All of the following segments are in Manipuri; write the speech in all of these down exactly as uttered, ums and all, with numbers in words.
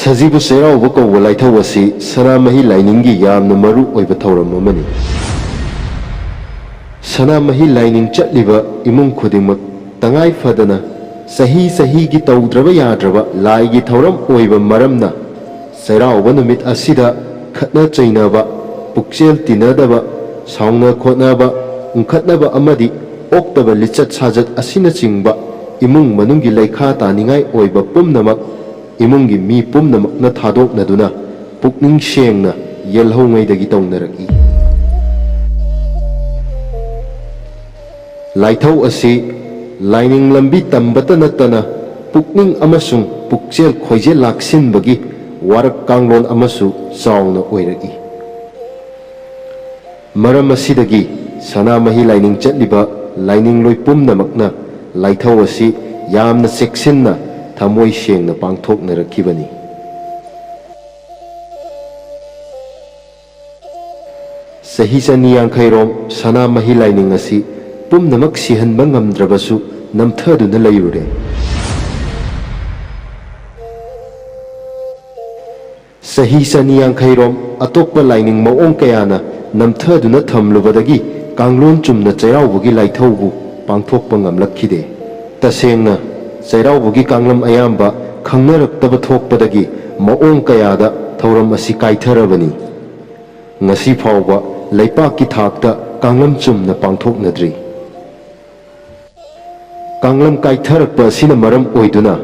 ꯁꯖꯤꯕꯨ ꯆꯩꯔꯥꯎꯕ ꯀꯧꯕ ꯂꯥꯏꯊꯧ ꯑꯁꯤ ꯁꯅꯥꯃꯍꯤ ꯂꯥꯏꯅꯤꯡꯒꯤ ꯌꯥꯝꯅ ꯃꯔꯨ ꯑꯣꯏꯕ ꯊꯧꯔꯝ ꯑꯃꯅꯤ꯫ ꯁꯅꯥꯃꯍꯤ ꯂꯥꯏꯅꯤꯡ ꯆꯠꯂꯤꯕ ꯏꯃꯨꯡ ꯈꯨꯗꯤꯡꯃꯛ ꯇꯉꯥꯏ ꯐꯗꯅ ꯆꯍꯤ ꯆꯍꯤꯒꯤ ꯇꯧꯗ꯭ꯔꯕ ꯌꯥꯗ꯭ꯔꯕ ꯂꯥꯏꯒꯤ ꯊꯧꯔꯝ ꯑꯣꯏꯕ ꯃꯔꯝꯅ, ꯆꯩꯔꯥꯎꯕ ꯅꯨꯃꯤꯠ ꯑꯁꯤꯗ ꯈꯠꯅ ꯆꯩꯅꯕ, ꯄꯨꯛꯆꯦꯜ ꯇꯤꯟꯅꯗꯕ, ꯁꯥꯎꯅ ꯈꯣꯠꯅꯕ, ꯎꯪꯈꯠꯅꯕ ꯑꯃꯗꯤ ꯑꯣꯛꯇꯕ ꯂꯤꯆꯠ ꯁꯥꯖꯠ ꯑꯁꯤꯅꯆꯤꯡꯕ ꯏꯃꯨꯡ ꯃꯅꯨꯡꯒꯤ ꯂꯩꯈꯥ ꯇꯥꯅꯤꯡꯉꯥꯏ ꯑꯣꯏꯕ ꯄꯨꯝꯅꯃꯛ ꯏꯃꯨꯡꯒꯤ ꯃꯤ ꯄꯨꯝꯅꯃꯛꯅ ꯊꯥꯗꯣꯛꯅꯗꯨꯅ ꯄꯨꯛꯅꯤꯡ ꯁꯦꯡꯅ ꯌꯦꯜꯍꯧꯉꯩꯗꯒꯤ ꯇꯧꯅꯔꯛꯏ꯫ ꯂꯥꯏꯊꯧ ꯑꯁꯤ ꯂꯥꯏꯅꯤꯡ ꯂꯝꯕꯤ ꯇꯝꯕꯇ ꯅꯠꯇꯅ ꯄꯨꯛꯅꯤꯡ ꯑꯃꯁꯨꯡ ꯄꯨꯛꯆꯦꯜ ꯈꯣꯏꯖꯦꯜ ꯂꯥꯛꯁꯤꯟꯕꯒꯤ ꯋꯥꯔꯛ ꯀꯥꯡꯂꯣꯟ ꯑꯃꯁꯨ ꯆꯥꯎꯅ ꯑꯣꯏꯔꯛꯏ꯫ ꯃꯔꯝ ꯑꯁꯤꯗꯒꯤ ꯁꯅꯥꯃꯍꯤ ꯂꯥꯏꯅꯤꯡ ꯆꯠꯂꯤꯕ ꯂꯥꯏꯅꯤꯡꯂꯣꯏ ꯄꯨꯝꯅꯃꯛꯅ ꯂꯥꯏꯊꯧ ꯑꯁꯤ ꯌꯥꯝꯅ ꯆꯦꯛꯁꯤꯟꯅ ꯊꯃꯣꯏ ꯁꯦꯡꯅ ꯄꯥꯡꯊꯣꯛꯅꯔꯛꯈꯤꯕꯅꯤ꯫ ꯆꯍꯤ ꯆꯅꯤ ꯌꯥꯡꯈꯩꯔꯣꯝ ꯁꯅꯥꯃꯍꯤ ꯂꯥꯏꯅꯤꯡ ꯑꯁꯤ ꯄꯨꯝꯅꯃꯛ ꯁꯤꯍꯟꯕ ꯉꯝꯗ꯭ꯔꯕꯁꯨ ꯅꯝꯊꯗꯨꯅ ꯂꯩꯔꯨꯔꯦ꯫ ꯆꯍꯤ ꯆꯅꯤ ꯌꯥꯡꯈꯩꯔꯣꯝ ꯑꯇꯣꯞꯄ ꯂꯥꯏꯅꯤꯡ ꯃꯑꯣꯡ ꯀꯌꯥꯅ ꯅꯝꯊꯗꯨꯅ ꯊꯝꯂꯨꯕꯗꯒꯤ ꯀꯥꯡꯂꯣꯟ ꯆꯨꯝꯅ ꯆꯩꯔꯥꯎꯕꯒꯤ ꯂꯥꯏꯊꯧꯕꯨ ꯄꯥꯡꯊꯣꯛꯄ ꯉꯝꯂꯛꯈꯤꯗꯦ꯫ ꯇꯁꯦꯡꯅ, ꯆꯩꯔꯥꯎꯕꯒꯤ ꯀꯥꯡꯂꯝ ꯑꯌꯥꯝꯕ ꯈꯪꯅꯔꯛꯇꯕ ꯊꯣꯛꯄꯗꯒꯤ ꯃꯑꯣꯡ ꯀꯌꯥꯗ ꯊꯧꯔꯝ ꯑꯁꯤ ꯀꯥꯏꯊꯔꯕꯅꯤ꯫ ꯉꯁꯤ ꯐꯥꯎꯕ ꯂꯩꯄꯥꯛꯀꯤ ꯊꯥꯛꯇ ꯀꯥꯡꯂꯝ ꯆꯨꯝꯅ ꯄꯥꯡꯊꯣꯛꯅꯗ꯭ꯔꯤ꯫ ꯀꯥꯡꯂꯝ ꯀꯥꯏꯊꯔꯛꯄ ꯑꯁꯤꯅ ꯃꯔꯝ ꯑꯣꯏꯗꯨꯅ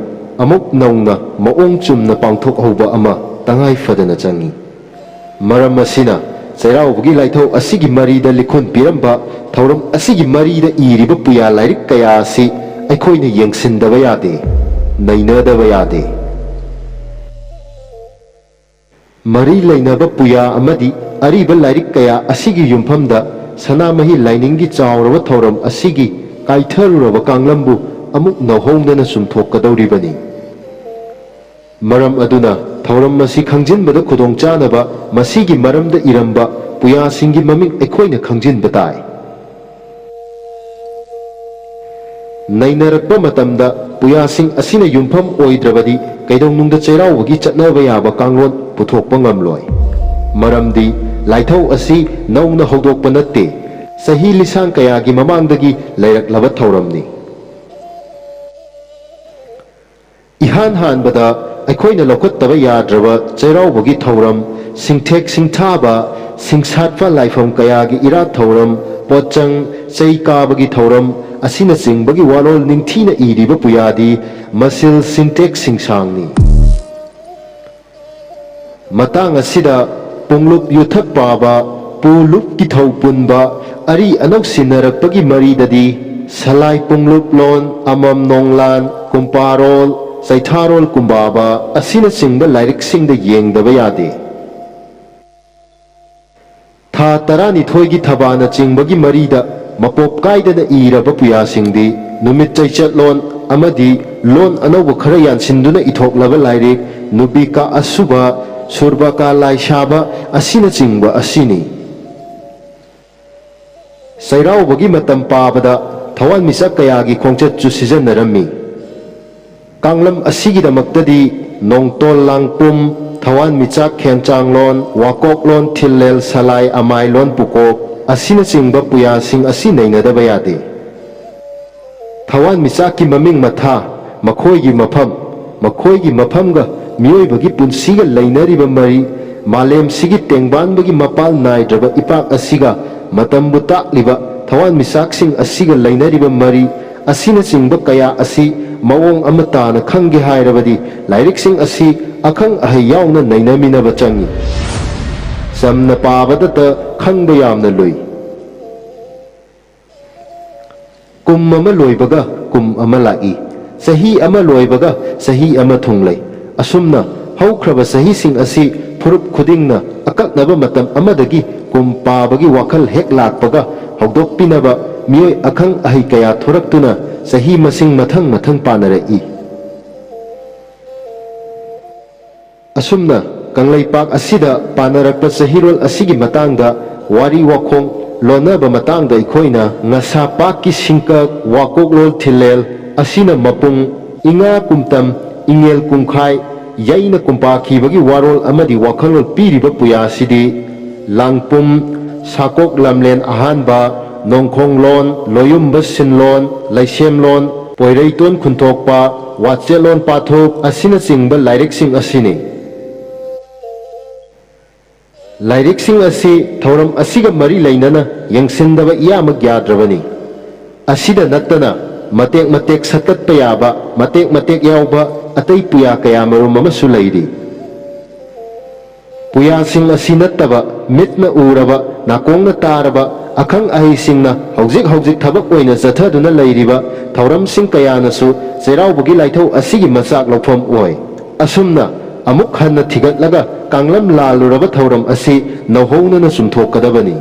ꯑꯃꯨꯛ ꯅꯧꯅ ꯃꯑꯣꯡ ꯆꯨꯝꯅ ꯄꯥꯡꯊꯣꯛꯍꯧꯕ ꯑꯃ ꯇꯉꯥꯏ ꯐꯗꯅ ꯆꯪꯏ꯫ ꯃꯔꯝ ꯑꯁꯤꯅ, ꯆꯩꯔꯥꯎꯕꯒꯤ ꯂꯥꯏꯊꯧ ꯑꯁꯤꯒꯤ ꯃꯔꯤꯗ ꯂꯤꯈꯨꯟ ꯄꯤꯔꯝꯕ ꯊꯧꯔꯝ ꯑꯁꯤꯒꯤ ꯃꯔꯤꯗ ꯏꯔꯤꯕ ꯄꯨꯌꯥ ꯂꯥꯏꯔꯤꯛ ꯀꯌꯥ ꯑꯁꯤ ꯑꯩꯈꯣꯏꯅ ꯌꯦꯡꯁꯤꯟꯗꯕ ꯌꯥꯗꯦ, ꯅꯩꯅꯗꯕ ꯌꯥꯗꯦ꯫ ꯃꯔꯤ ꯂꯩꯅꯕ ꯄꯨꯌꯥ ꯑꯃꯗꯤ ꯑꯔꯤꯕ ꯂꯥꯏꯔꯤꯛ ꯀꯌꯥ ꯑꯁꯤꯒꯤ ꯌꯨꯝꯐꯝꯗ ꯁꯅꯥꯃꯍꯤ ꯂꯥꯏꯅꯤꯡꯒꯤ ꯆꯥꯎꯔꯕ ꯊꯧꯔꯝ ꯑꯁꯤꯒꯤ ꯀꯥꯏꯊꯔꯨꯔꯕ ꯀꯥꯡꯂꯝꯕꯨ ꯑꯃꯨꯛ ꯅꯧꯍꯧꯅꯅ ꯆꯨꯝꯊꯣꯛꯀꯗꯧꯔꯤꯕꯅꯤ꯫ ꯃꯔꯝ ꯑꯗꯨꯅ, ꯊꯧꯔꯝ ꯑꯁꯤ ꯈꯪꯖꯤꯟꯕꯗ ꯈꯨꯗꯣꯡꯆꯥꯅꯕ ꯃꯁꯤꯒꯤ ꯃꯔꯝꯗ ꯏꯔꯝꯕ ꯄꯨꯌꯥꯁꯤꯡꯒꯤ ꯃꯃꯤꯡ ꯑꯩꯈꯣꯏꯅ ꯈꯪꯖꯤꯟꯕ ꯇꯥꯏ꯫ ꯅꯩꯅꯔꯛꯄ ꯃꯇꯝꯗ ꯄꯨꯌꯥꯁꯤꯡ ꯑꯁꯤꯅ ꯌꯨꯝꯐꯝ ꯑꯣꯏꯗ꯭ꯔꯕꯗꯤ ꯀꯩꯗꯧꯅꯨꯡꯗ ꯆꯩꯔꯥꯎꯕꯒꯤ ꯆꯠꯅꯕ ꯌꯥꯕ ꯀꯥꯡꯂꯣꯟ ꯄꯨꯊꯣꯛꯄ ꯉꯝꯂꯣꯏ꯫ ꯃꯔꯝꯗꯤ ꯂꯥꯏꯊꯧ ꯑꯁꯤ ꯅꯧꯅ ꯍꯧꯗꯣꯛꯄ ꯅꯠꯇꯦ, ꯆꯍꯤ ꯂꯤꯁꯥꯡ ꯀꯌꯥꯒꯤ ꯃꯃꯥꯡꯗꯒꯤ ꯂꯩꯔꯛꯂꯕ ꯊꯧꯔꯝꯅꯤ꯫ ꯏꯍꯥꯟ ꯍꯥꯟꯕꯗ ꯑꯩꯈꯣꯏꯅ ꯂꯧꯈꯠꯇꯕ ꯌꯥꯗ꯭ꯔꯕ ꯆꯩꯔꯥꯎꯕꯒꯤ ꯊꯧꯔꯝ, ꯁꯤꯡꯊꯦꯛ ꯁꯤꯡꯊꯥꯕ, ꯁꯤꯡꯁꯥꯠꯄ ꯂꯥꯏꯐꯝ ꯀꯌꯥꯒꯤ ꯏꯔꯥꯠ ꯊꯧꯔꯝ, ꯄꯣꯠꯆꯪ, ꯆꯩ ꯀꯥꯕꯒꯤ ꯊꯧꯔꯝ ꯑꯁꯤꯅꯆꯤꯡꯕꯒꯤ ꯋꯥꯔꯣꯜ ꯅꯤꯡꯊꯤꯅ ꯏꯔꯤꯕ ꯄꯨꯌꯥꯗꯤ ꯃꯁꯤꯜ ꯁꯤꯡꯊꯦꯛ ꯁꯤꯡꯁꯥꯡꯅꯤ꯫ ꯃꯇꯥꯡ ꯑꯁꯤꯗ ꯄꯨꯡꯂꯨꯞ ꯌꯨꯊꯛ ꯄꯥꯕ, ꯄꯨ ꯂꯨꯞꯀꯤ ꯊꯧ ꯄꯨꯟꯕ, ꯑꯔꯤ ꯑꯅꯧ ꯁꯤꯟꯅꯔꯛꯄꯒꯤ ꯃꯔꯤꯗꯗꯤ ꯁꯂꯥꯏ ꯄꯨꯡꯂꯨꯞ ꯂꯣꯟ, ꯑꯃꯝ ꯅꯣꯡꯂꯥꯟ, ꯀꯨꯝꯄꯥꯔꯣꯜ, ꯆꯩꯊꯥꯔꯣꯜ ꯀꯨꯝꯕꯥꯕ ꯑꯁꯤꯅꯆꯤꯡꯕ ꯂꯥꯏꯔꯤꯛꯁꯤꯡꯗ ꯌꯦꯡꯗꯕ ꯌꯥꯗꯦ꯫ ꯊꯥ ꯇꯔꯥꯅꯤꯊꯣꯏꯒꯤ ꯊꯕꯥꯅꯆꯤꯡꯕꯒꯤ ꯃꯔꯤꯗ ꯃꯄꯣꯞ ꯀꯥꯏꯗꯅ ꯏꯔꯕ ꯄꯨꯌꯥꯁꯤꯡꯗꯤ ꯅꯨꯃꯤꯠ ꯆꯩꯆꯠꯂꯣꯟ ꯑꯃꯗꯤ ꯂꯣꯟ ꯑꯅꯧꯕ ꯈꯔ ꯌꯥꯟꯁꯤꯟꯗꯨꯅ ꯏꯊꯣꯛꯂꯕ ꯂꯥꯏꯔꯤꯛ ꯅꯨꯕꯤꯀꯥ ꯑꯁꯨꯕ, ꯁꯨꯔꯕꯀꯥ ꯂꯥꯏꯁꯥꯕ ꯑꯁꯤꯅꯆꯤꯡꯕ ꯑꯁꯤꯅꯤ꯫ ꯆꯩꯔꯥꯎꯕꯒꯤ ꯃꯇꯝ ꯄꯥꯕꯗ ꯊꯋꯥꯟꯃꯤꯆꯥꯛ ꯀꯌꯥꯒꯤ ꯈꯣꯡꯆꯠꯁꯨ ꯁꯤꯖꯤꯟꯅꯔꯝꯃꯤ꯫ ꯀꯥꯡꯂꯝ ꯑꯁꯤꯒꯤꯗꯃꯛꯇꯗꯤ ꯅꯣꯡꯇꯣꯜ ꯂꯥꯡꯄꯨꯝ, ꯊꯋꯥꯟꯃꯤꯆꯥꯛ ꯈꯦꯟꯆꯥꯡꯂꯣꯟ, ꯋꯥꯀꯣꯛꯂꯣꯟ ꯊꯤꯜꯂꯦꯜ ꯁꯂꯥꯏ ꯑꯃꯥꯏꯂꯣꯟ ꯄꯨꯀꯣꯛ ꯑꯁꯤꯅꯆꯤꯡꯕ ꯄꯨꯌꯥꯁꯤꯡ ꯑꯁꯤ ꯅꯩꯅꯗꯕ ꯌꯥꯗꯦ꯫ ꯊꯋꯥꯟꯃꯤꯆꯥꯛꯀꯤ ꯃꯃꯤꯡ ꯃꯊꯥ, ꯃꯈꯣꯏꯒꯤ ꯃꯐꯝ, ꯃꯈꯣꯏꯒꯤ ꯃꯐꯝꯒ ꯃꯤꯑꯣꯏꯕꯒꯤ ꯄꯨꯟꯁꯤꯒ ꯂꯩꯅꯔꯤꯕ ꯃꯔꯤ, ꯃꯥꯂꯦꯝꯁꯤꯒꯤ ꯇꯦꯡꯕꯥꯟꯕꯒꯤ ꯃꯄꯥꯜ ꯅꯥꯏꯗ꯭ꯔꯕ ꯏꯄꯥꯛ ꯑꯁꯤꯒ ꯃꯇꯝꯕꯨ ꯇꯥꯛꯂꯤꯕ ꯊꯋꯥꯟꯃꯤꯆꯥꯛꯁꯤꯡ ꯑꯁꯤꯒ ꯂꯩꯅꯔꯤꯕ ꯃꯔꯤ ꯑꯁꯤꯅꯆꯤꯡꯕ ꯀꯌꯥ ꯑꯁꯤ ꯃꯑꯣꯡ ꯑꯃ ꯇꯥꯅ ꯈꯪꯒꯦ ꯍꯥꯏꯔꯕꯗꯤ ꯂꯥꯏꯔꯤꯛꯁꯤꯡ ꯑꯁꯤ ꯑꯈꯪ ꯑꯍꯩ ꯌꯥꯎꯅ ꯅꯩꯅꯃꯤꯟꯅꯕ ꯆꯪꯏ꯫ ꯆꯝꯅ ꯄꯥꯕꯗꯇ ꯈꯪꯕ ꯌꯥꯝꯅ ꯂꯨꯏ꯫ ꯀꯨꯝ ꯑꯃ ꯂꯣꯏꯕꯒ ꯀꯨꯝ ꯑꯃ ꯂꯥꯛꯏ꯫ ꯆꯍꯤ ꯑꯃ ꯂꯣꯏꯕꯒ ꯆꯍꯤ ꯑꯃ ꯊꯨꯡꯂꯩ꯫ ꯑꯁꯨꯝꯅ ꯍꯧꯈ꯭ꯔꯕ ꯆꯍꯤꯁꯤꯡ ꯑꯁꯤ ꯐꯨꯔꯨꯞ ꯈꯨꯗꯤꯡꯅ ꯑꯀꯛꯅꯕ ꯃꯇꯝ ꯑꯃꯗꯒꯤ ꯀꯨꯝ ꯄꯥꯕꯒꯤ ꯋꯥꯈꯜ ꯍꯦꯛ ꯂꯥꯛꯄꯒ ꯍꯧꯗꯣꯛꯄꯤꯅꯕ ꯃꯤꯑꯣꯏ ꯑꯈꯪ ꯑꯍꯩ ꯀꯌꯥ ꯊꯣꯔꯛꯇꯨꯅ ꯆꯍꯤ ꯃꯁꯤꯡ ꯃꯊꯪ ꯃꯊꯪ ꯄꯥꯅꯔꯛꯏ꯫ ꯑꯁꯨꯝꯅ ꯀꯪꯂꯩꯄꯥꯛ ꯑꯁꯤꯗ ꯄꯥꯅꯔꯛꯄ ꯆꯍꯤꯔꯣꯜ ꯑꯁꯤꯒꯤ ꯃꯇꯥꯡꯗ ꯋꯥꯔꯤ ꯋꯥꯈꯣꯡ ꯂꯣꯟꯅꯕ ꯃꯇꯥꯡꯗ ꯑꯩꯈꯣꯏꯅ ꯉꯁꯥ ꯄꯥꯛꯀꯤ ꯁꯤꯡꯀꯛ ꯋꯥꯀꯣꯛꯂꯣꯟ ꯊꯤꯜꯂꯦꯜ ꯑꯁꯤꯅ ꯃꯄꯨꯡ, ꯏꯉꯥ ꯀꯨꯝꯇꯝ, ꯏꯉꯦꯜ ꯀꯨꯡꯈꯥꯏ ꯌꯩꯅ ꯀꯨꯝꯄꯥꯈꯤꯕꯒꯤ ꯋꯥꯔꯣꯜ ꯑꯃꯗꯤ ꯋꯥꯈꯜꯂꯣꯟ ꯄꯤꯔꯤꯕ ꯄꯨꯌꯥꯁꯤꯗꯤ ꯂꯥꯡꯄꯨꯝ, ꯁꯥꯀꯣꯛ ꯂꯝꯂꯦꯟ ꯑꯍꯥꯟꯕ, ꯅꯣꯡꯈꯣꯡ ꯂꯣꯟ, ꯂꯣꯌꯨꯝꯕ ꯁꯤꯟꯂꯣꯟ, ꯂꯩꯁꯦꯝꯂꯣꯟ, ꯄꯣꯏꯔꯩꯇꯣꯟ ꯈꯨꯟꯊꯣꯛꯄ, ꯋꯥꯆꯦꯠꯂꯣꯟ ꯄꯥꯊꯣꯛ ꯑꯁꯤꯅꯆꯤꯡꯕ ꯂꯥꯏꯔꯤꯛꯁꯤꯡ ꯑꯁꯤꯅꯤ꯫ ꯂꯥꯏꯔꯤꯛꯁꯤꯡ ꯑꯁꯤ ꯊꯧꯔꯝ ꯑꯁꯤꯒ ꯃꯔꯤ ꯂꯩꯅꯅ ꯌꯦꯡꯁꯤꯟꯗꯕ ꯏꯌꯥꯃꯛ ꯌꯥꯗ꯭ꯔꯕꯅꯤ꯫ ꯑꯁꯤꯗ ꯅꯠꯇꯅ ꯃꯇꯦꯛ ꯃꯇꯦꯛ ꯁꯠꯇꯠꯄ ꯌꯥꯕ, ꯃꯇꯦꯛ ꯃꯇꯦꯛ ꯌꯥꯎꯕ ꯑꯇꯩ ꯄꯨꯌꯥ ꯀꯌꯥꯃꯔꯨꯝ ꯑꯃꯁꯨ ꯂꯩꯔꯤ꯫ ꯄꯨꯌꯥꯁꯤꯡ ꯑꯁꯤ ꯅꯠꯇꯕ ꯃꯤꯠꯅ ꯎꯔꯕ, ꯅꯥꯀꯣꯡꯅ ꯇꯥꯔꯕ, ꯑꯈꯪ ꯑꯍꯩꯁꯤꯡꯅ ꯍꯧꯖꯤꯛ ꯍꯧꯖꯤꯛ ꯊꯕꯛ ꯑꯣꯏꯅ ꯆꯠꯊꯗꯨꯅ ꯂꯩꯔꯤꯕ ꯊꯧꯔꯝꯁꯤꯡ ꯀꯌꯥꯅꯁꯨ ꯆꯩꯔꯥꯎꯕꯒꯤ ꯂꯥꯏꯊꯧ ꯑꯁꯤꯒꯤ ꯃꯆꯥꯛ ꯂꯧꯐꯝ ꯑꯣꯏ꯫ ꯑꯁꯨꯝꯅ ꯑꯃꯨꯛ ꯍꯟꯅ ꯊꯤꯒꯠꯂꯒ ꯀꯥꯡꯂꯝ ꯂꯥꯜꯂꯨꯔꯕ ꯊꯧꯔꯝ ꯑꯁꯤ ꯅꯧꯍꯧꯅꯅ ꯆꯨꯝꯊꯣꯛꯀꯗꯕꯅꯤ꯫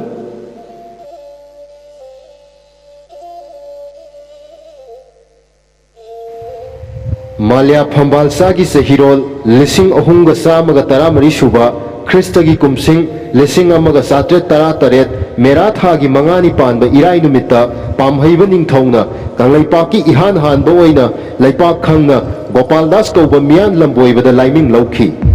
ꯃꯥꯂ꯭ꯌꯥ ꯐꯝꯕꯥꯜꯆꯥꯒꯤ ꯆꯍꯤꯔꯣꯜ ꯂꯤꯁꯤꯡ ꯑꯍꯨꯝꯒ ꯆꯥꯝꯃꯒ ꯇꯔꯥꯃꯔꯤ ꯁꯨꯕ, ꯈ꯭ꯔꯤꯁꯇꯒꯤ ꯀꯨꯝꯁꯤꯡ ꯂꯤꯁꯤꯡ ꯑꯃꯒ ꯆꯥꯇ꯭ꯔꯦꯠ ꯇꯔꯥꯇꯔꯦꯠ, ꯃꯦꯔꯥ ꯊꯥꯒꯤ ꯃꯉꯥꯅꯤ ꯄꯥꯟꯕ ꯏꯔꯥꯏ ꯅꯨꯃꯤꯠꯇ ꯄꯥꯝꯍꯩꯕ ꯅꯤꯡꯊꯧꯅ ꯀꯪꯂꯩꯄꯥꯛꯀꯤ ꯏꯍꯥꯟ ꯍꯥꯟꯕ ꯑꯣꯏꯅ ꯂꯩꯄꯥꯛ ꯈꯪꯅ ꯒꯣꯄꯥꯜ ꯗꯥꯁ ꯀꯧꯕ ꯃꯤꯌꯥꯟ ꯂꯝꯕꯣꯏꯕꯗ ꯂꯥꯏꯃꯤꯡ ꯂꯧꯈꯤ꯫